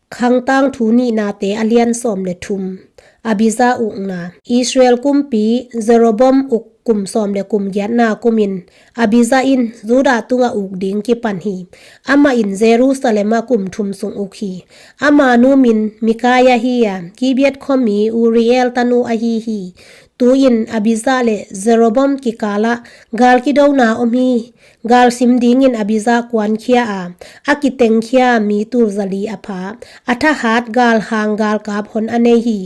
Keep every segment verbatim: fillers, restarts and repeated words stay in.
Khangtang Thu Nihnate a lian sawm le thum. Abija ukna. Israel kumpi Jeroboam uk kum sawm le kum giatna kumin Abija in Judah tungah uk ding kipan hi. Amah in Jerusalem ah kum thum sung uk hi. Ama nu min Mikaia hi a, Gibeath khuami Uriel tanu ahi hi. Tu-in Abija le Jeroboam kikalah gal kidona om hi. Gal sim dingin Abija kuankhia a, a kitengkhia mi tulzali a pha, a thahat galhang galkap hon a nei hi.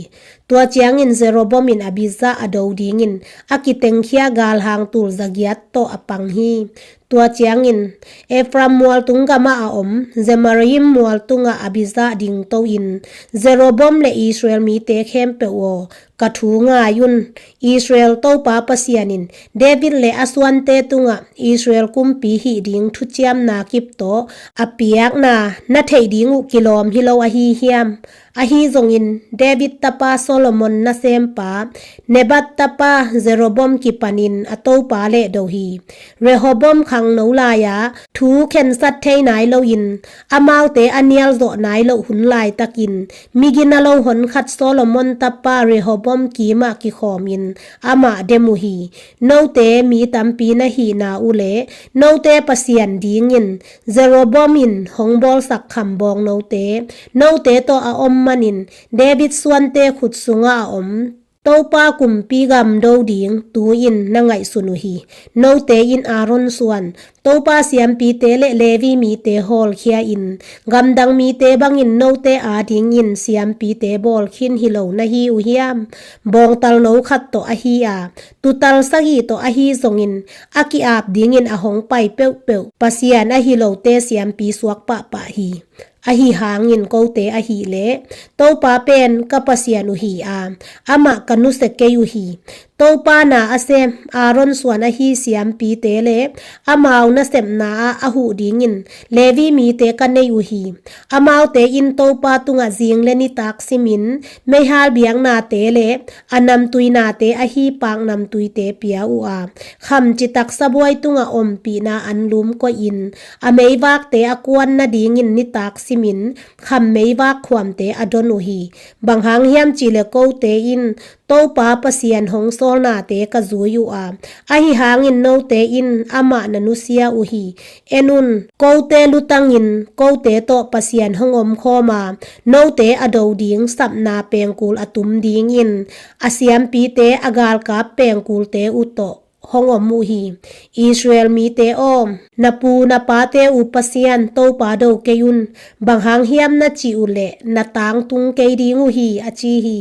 Tua ciangin Jeroboam in Abija a do dingin a kitengkhia galhang tulzagiat tawh a pang hi. Tua ciangin Ephraim mualtung gamah a om Zemaraim mualtungah Abija dingto-in, Jeroboam le Israel mite khempeuh aw, ka thu ngai un. Israel Topa Pasian in David le a suante tungah Israel kumpi hih ding thuciamna kip tawh a piakna na theih ding uh kilawm hi lo ahi hiam? Ahi zongin David tapa Solomon nasempa Nebat tapa Jeroboam kipanin a topa lehdo hi. Rehoboam khangno lai-a thu khensat thei nai loin amaute a nialzawh nai loh hun laitakin migina lo honkhat Solomon tapa Rehoboam kimah kikhawmin amah dem uh hi. Note mi tampi na hihna uh le note Pasian dingin Jeroboam in hong bawlsak kham bawngnote note tawh a om manin David suante khut sungah a om Topa kumpi gam do ding tu-in na ngaihsun uh hi. Note in Aaron suan, Topa siampite le Levi mite hawlkhia in, gamdang mite bangin note adingin siampite bawl khin hi lo na hi uh hiam? Bawngtal no khat tawh ahi a, tutal sagih tawh ahi zongin a ki-ap dingin a hong pai peuhpeuh Pasian ahi lote siampi suak pahpah hi. Ahi hangin kote ahih leh Topa pen ka Pasian uh hi a, amah ka nusia kei uh hi. Topa na a sem Aaron suan ahi siampite le amau nasepna ah a huh dingin Levi mite ka nei uh hi. Amaute in Topa tungah zing le nitak simin meihal biaknate le a namtuinate ahi pak namtuite pia uh a, kham citak sabuai tungah ompihna anlum koihin a meivakte a kuan nadingin nitak simin kham meivak khuamte a don uh hi. Bang hang hiam cihleh kote in Topa Pasian hong sawlnate ka zui uh a, ahi hangin note in amah na nusia uh hi. En un, kote lutangin kote tawh Pasian hong omkhawm a, note a do ding sapna pengkul a tum dingin a siampite a galkap pengkulte uh tawh hong om uh hi. Israel mite aw, na pu na pate uh Pasian Topa do kei un. Bang hang hiam na cih uh leh na tangtung kei ding uh hi, a ci hi.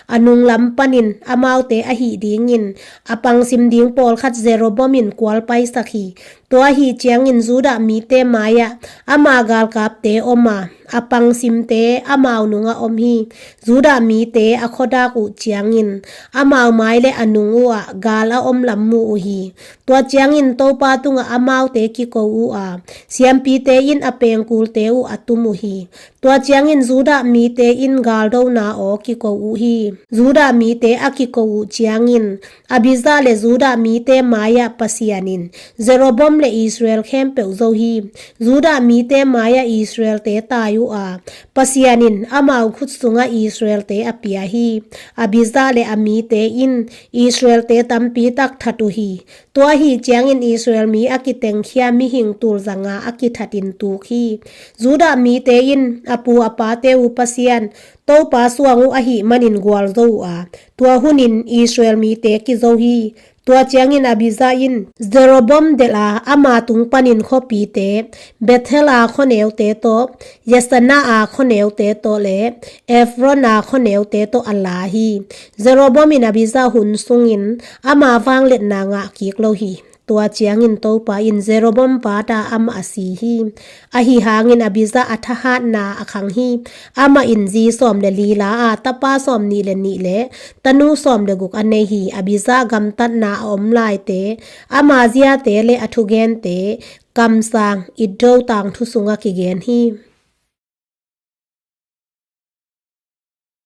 A nunglam panin amaute ahih dingin a pangsim ding pawlkhat Jeroboam in kualpaisak hi. Tua ahih ciangin Judah mite mai-ah ama galkapte om a, a pangsimte amau nungah om hi. Judah mite a khuadak uh ciangin amau mai le a nung uhah gal a om lam mu uh hi. Tua ciangin Topa tungah amaute kiko uh a, siampite in a pengkulte uh a tum uh hi. Tua ciangin Judah mite in galdona aw kiko uh hi. Judah mite a kiko uh ciangin Abijah le Judah mite mai-ah Pasian in Jeroboam le Israel khempeuh zo hi. Judah mite mai-ah Israelte tai uh a, Pasian in amau khut sungah Israelte a pia hi. Abijah le a mite in Israelte tampi tak that uh hi. Tua ahih ciangin Israel mi a kitengkhia mihing tulzanga a kithatin tuk hi. Judah mite in a pu a pate uh Pasian Topa suang uh ahih manin gualzo uh a, tua hunin Israel mite kizo hi. Tua ciangin Abijah in Jeroboam delh a, ama tung panin khuapite, Bethel a khuaneute tawh, Jeshanah a khuaneute tawh le Ephron a khuaneute tawh a la hi. Jeroboam in Abijah hun sungin ama vangliatna ngah kik lo hi. Tua ciangin Topa in Jeroboam vat a amah a si hi. Ahi hangin Abijah a thahatna a khang hi. Amah in zi sawm le li la a, tapa sawm nih le nih le tanu sawm le guk a nei hi. Abijah gamtatna a om laite, ama ziate le a thugente, Kamsang Iddo tangthu sungah kigen hi.